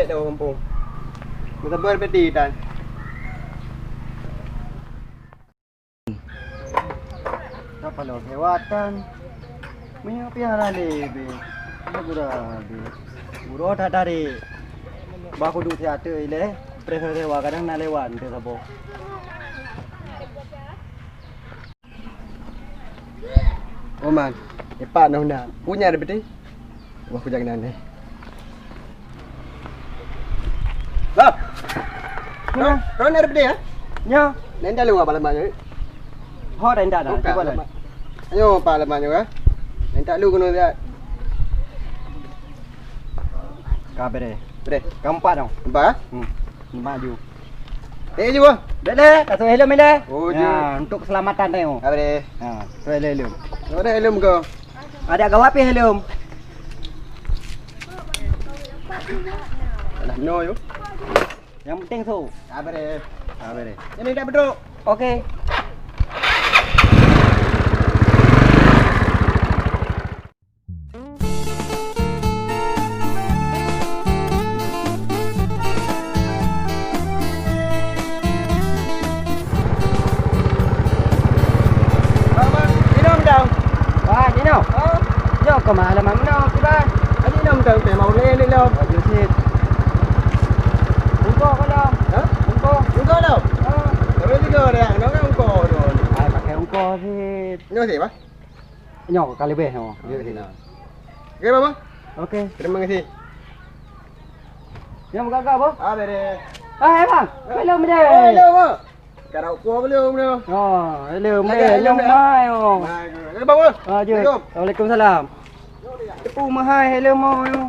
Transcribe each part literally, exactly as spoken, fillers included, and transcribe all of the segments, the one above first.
Dah gampông. Meusabar berarti tan. Tak paloe lewatan. Meunyoe piah lé be. Gura be. Gura tak tarik. Bah kudu siat ilée. Preh lewat kadang na lewat teu saboh. Oman, epak na huna. Punya ada betul? Wah, kujak nan deh. Bang. Mana? Ron, ron ada betul ya? Nya. Nenda lu apa lemah ni? Ho, nenda dah. Bukan, cuba lah. Lemah. Ayo, apa lemah ni, ha? Nenda lu kena lihat. Ka bere. Bere. Keempat dong. Empat, ha? Hmm. Lima ju. Eh, ju, ah. Dek le, kasut helm ni deh. Oh, ju. Ya, untuk keselamatan tengok. Apa deh? Ha, tu helm. Ada helm kau? Ada gawa pi helm. Alah, no, yo. Yang penting tu. Apa deh? Apa deh? Ini dah beduk. Okey. Bang, bang, inong dong. Wah, inong. Oh. Nyoe keu ma-, alamat meunoe, kiban? Ani inong dong, teh mau lé, lé lom. Oh, jeuet sit. Ungko ka lom? Hah? Ungko. Ungko lom? Oh. Tapi tiga orang, dong kan ungko tu. Ai, pakai ungko sit. Nyoe sit, Bang? Nyoe ka leubeh nyoe. Okey, Bang. Okey. Terima kasih. Nyoe meugaga, Bang. Ah, bere. Ah, eh, Bang. Hello, bang. Oh, hello, Bang. Karau kuah belum, belum. Oh, hello, mai, hello, mai, oh. Mai, hello, Bang. Ah, jeuet. Assalamualaikum. Waalaikumsalam. Teupeu mahai hello, mai, oh.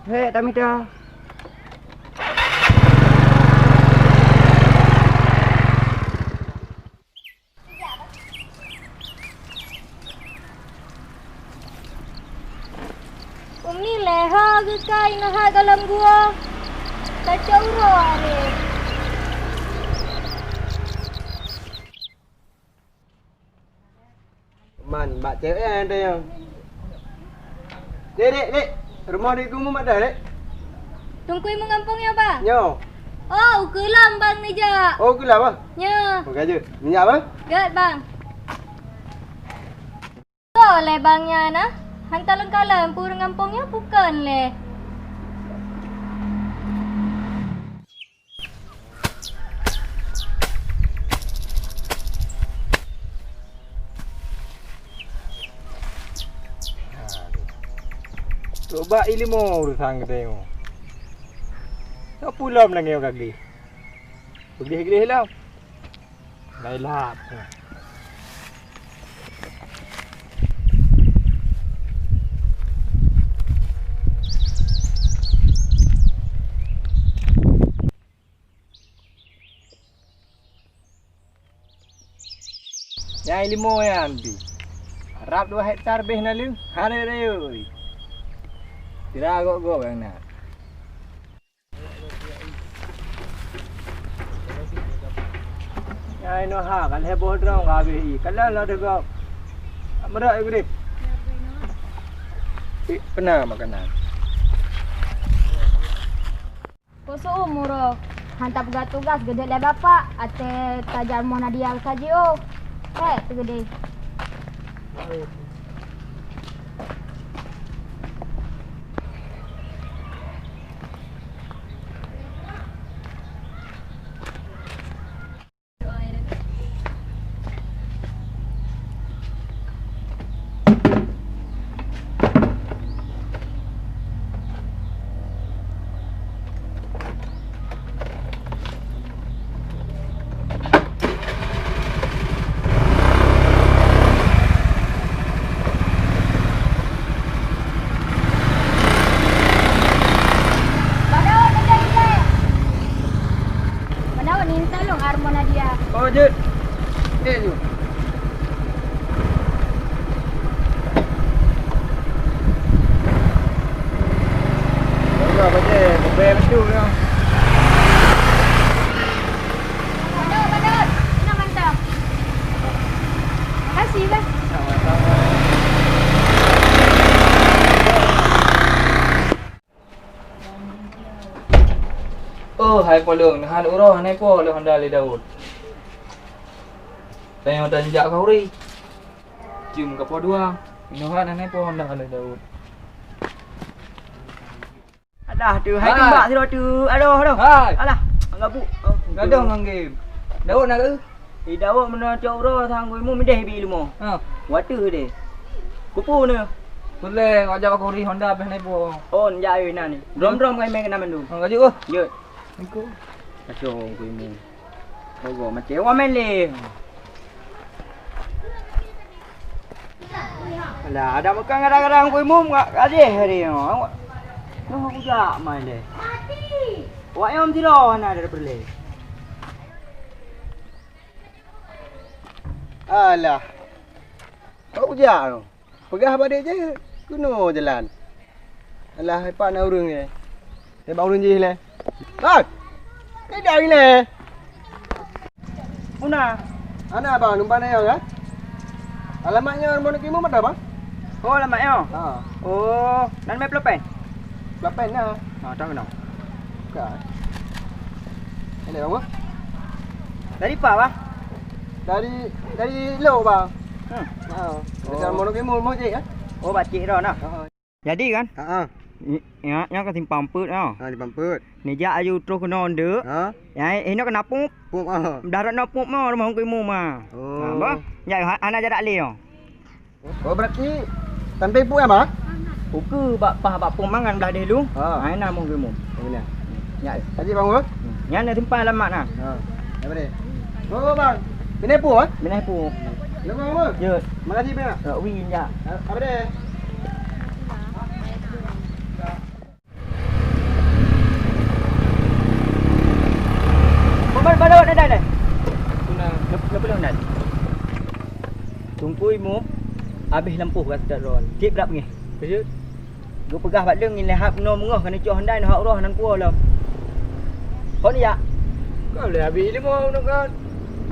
Hei, tamita. Umi lé ho geukai neuhat goh lom gua. Tacok uroe aré. Man, bak cewek ada yang. Dek, dek, dek. Rumoh di gumu mak dah, dek. Teungku imum gampông nyoe, Bang? Nyoe. Oh, ukeue lom Bang neujak. Oh, ukeue lom, ah? Nyoe. Pakai je. Minyak, Bang? Gét, Bang. Soe lé Bang nyan, ah? Hantom lôn kalon peue ureueng gampông nyoe bukon lé. Coba ilmu urusan geutanyoe. Soe pulom lagèe nyoe ka gleh? Gleh-gleh lom. Lai lap. Nyang limo nyan pih. Rab dua hektar beh naleueng. Hareuy-hareuy. Sira gok-gok nyang na. Nyang inoe ha, ka lhèe boh droe ka habéh ié. Kalon lom teuh gob. Meurok ié gurip. Ih, peuna makanan. Koseuum uroe, han tapeugah tugaih geudeh lé bapak, até tajak rumoh Nadia ka jiôh. Hék, teugeudeh. Padahai ni tolong Armon Nadia. Oh, jeuet. Eh, jeuet. Tunggu apa je? Bebek betul dah. Badut, badut. Ini mantap. Makasih, Bang. Sama-sama. Hai polong, neuhan uroe hana po lé honda lé Daud. Tanyoe tan jak khauri. Cium ka po dua. Neuhan hana po honda lé Daud. Alah tu, hai tumbak sidroe tu. Aduh, aduh. Hai. Alah, gabuk. Oh, gadoh ngon game. Daud na keu? Eh, Daud meunan cok uroe sang kui mu mideh bi limo. Ha. Wateu deh. Kupu ne. Puleh, wajak aku ri Honda beh nebo. Oh, njak ai nan ni. Drom-drom kai meng nan mandum. Ha, kaju oh. Jeuet. Assalamualaikum. Kacau kui mu. Bogo macam wa mele. Alah, ada makan kadang-kadang kui mum ngak gadeh hari nyoe. Noh aku jak mai leh. Wak nyom silo hana ada perleh. Alah. Kau jak noh. Peugah bak dek je keunoe jalan. Alah, ipak na ureueng je. Ipak ureueng jih leh. Bang! Kai dah ileh. Muna? Ana bang, numpang na nyoe kan? Alamat nyoe rumoh Neuk Imum ada bang? Oh, alamat nyoe? Ha. Oh, nan mé plopen? Plopen na. Ha, tahu na. Bukan. Ini bang. Dari pa bang? Dari, dari lo bang. Hmm. Ha. Dari rumoh Neuk Imum, rumoh je kan? Oh, bacik dah nah. Ha. Jadi kan? Ha ah. Nyak nyak ka simpang peuet nyoe. Ha, simpang peuet. Nijak aju troh keunoe ndeuek. Ha. Nyang inoe keunoe pup. Pup ah. Dah rot noe pup mo rumoh Teungku Imum ah. Oh. Ha, bah. Nyak ha- hana jarak lé nyoe. Oh, berarti sampai pup ya, Bang? Ukeue bak pah bak pup mangan blah deh lu. Ha. Ha, ina rumoh Teungku Imum. Oh, ina. Nyak. Tadi bang, oh? Nyan na simpang alamat na. Ha. Apa dia? Oh, bang. Binai pu, eh? Binai pu. Ya, bang, apa? Ya. Makasih, bang. Ya, wi, ya. Apa dia? Baru, baru, dah, dah, dah. Guna, lepas, lepas, dah. Teungku Imum, habis lampu kat dah ron. Cik berap ni. Kejut. Geupeugah bak leueng ngon lheueh hab noe meungoh keuneuk cok handai neuhak uroe nan kuwoe lom. Kon jak? Ka lheueh habéh ileumu ngon kan?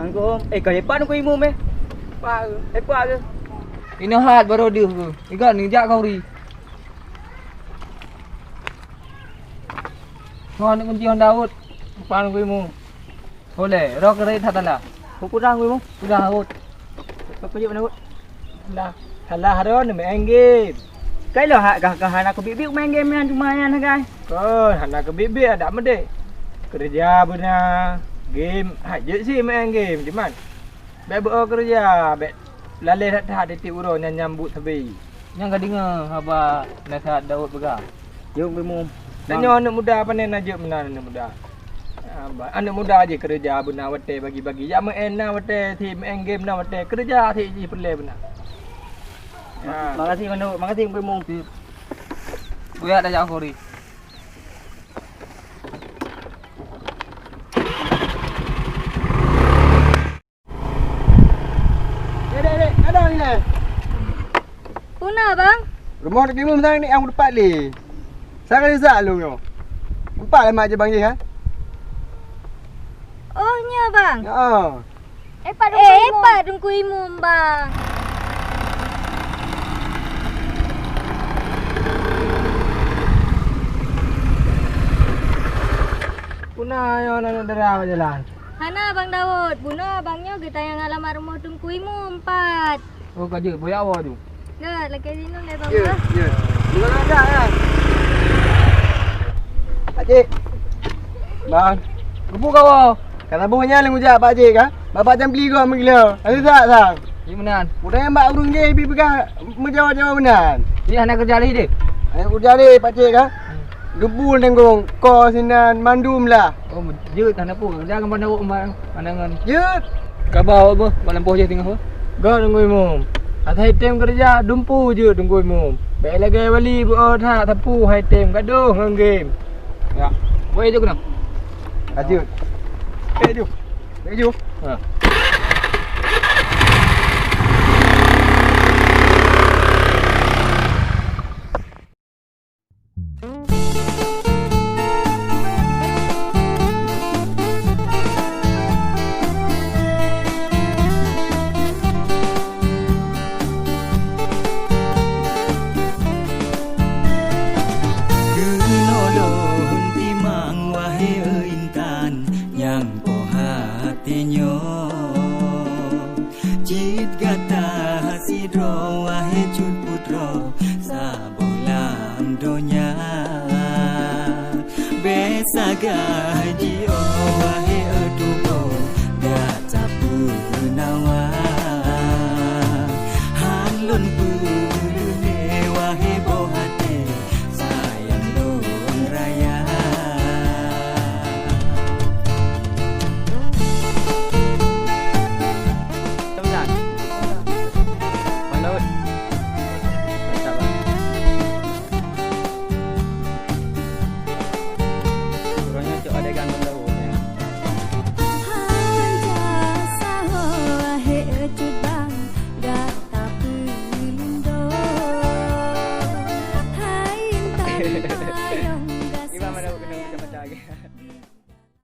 Anggom, eh, ka leupah Teungku Imum eh. Pak ke? Eh, pak ke? Inoe hat baroe deuh ke? Igat ni jak kau ri. Ngon kunci Honda Hot. Leupah Teungku Imum. Boleh, roh keuret that tanda. Peue peudang wéh, Bang? Peudang awot. Peue peujeuet meunan, Bang? Lah, salah droe neumain game. Kai lo hak gah-gah hana keubiet-biet main game nyan cuma nyan sagai. Kon, hana keubiet-biet adak meudeh. Keureuja beuna, game, hai jeuet si main game, cuman bèk beu keureuja, bèk laleh that-that tiep uroe nyan nyambut sabe. Nyang ka deungoe haba naseuhat Daud peugah. Yong Bimum. Tanyoe aneuk muda pane na jeuet meunan aneuk muda. Ah, ba-, aneuk muda jih keureuja beuna watèe bagi-bagi. Jak meu'en na watèe, si meu'en game na watèe. Keureuja si jih peureulèe beuna. Ha. Makasih Manduk, makasih Bimum. Buya dah jak kuri. Dek, dek, dek, kadang ni, eh. Puna, Bang? Rumoh Teungku Imum sang ni, nyang teumpat lé. Sang Rizak lôn nyoe. Nampak lé mak je Bang jih, ha? Oh, nyoe, Bang? Ya. Eh, Pak Teungku Imum, Bang. Puna nyoe aneuk dara bak jalan. Hana, Bang Daud. Bunoe abang nyoe geutanyong alamat rumoh Teungku Imum pat. Oh, ka jeuet, boya awak tu. Dah, lakèe sinong deh, Bang. Ya, ya. Bukan ada, ya. Pakcik. Bang. Geupeu kawa. Ka saboh nyan lôn ujak Pakcik, ka? Bapak Jambli gob meugila. Ada tak, sang? Iya, meunan. Udah yang bak ureueng je, bi peugah meujawa-jawa meunan. Iya, hana kerja lagi deh. Hana kerja deh, Pakcik, ka? Hmm. Debu tanggong, ko sinan mandum lah. Oh, jeuet hana peue. Jangan pandang awak ma-, pandangan. Jeuet. Kaba awak beuh, bak lampôh jih teungoh beuh. Gak Teungku Imum. Asai tem keureuja dumpu jeuet Teungku Imum. Bèk lagèe wali beuo that sapu hai tem gadoh ngon game. Ya. Woi jeuet keunoe. Lanjut. Bèk ju. Bèk ju. Ha. Keunoe lôn timang, wahé intan. Sidroe wahé cut putroe saboh lam donya. Bèk sagai jiôh wahé tuboh, gata peunawa. Han lôn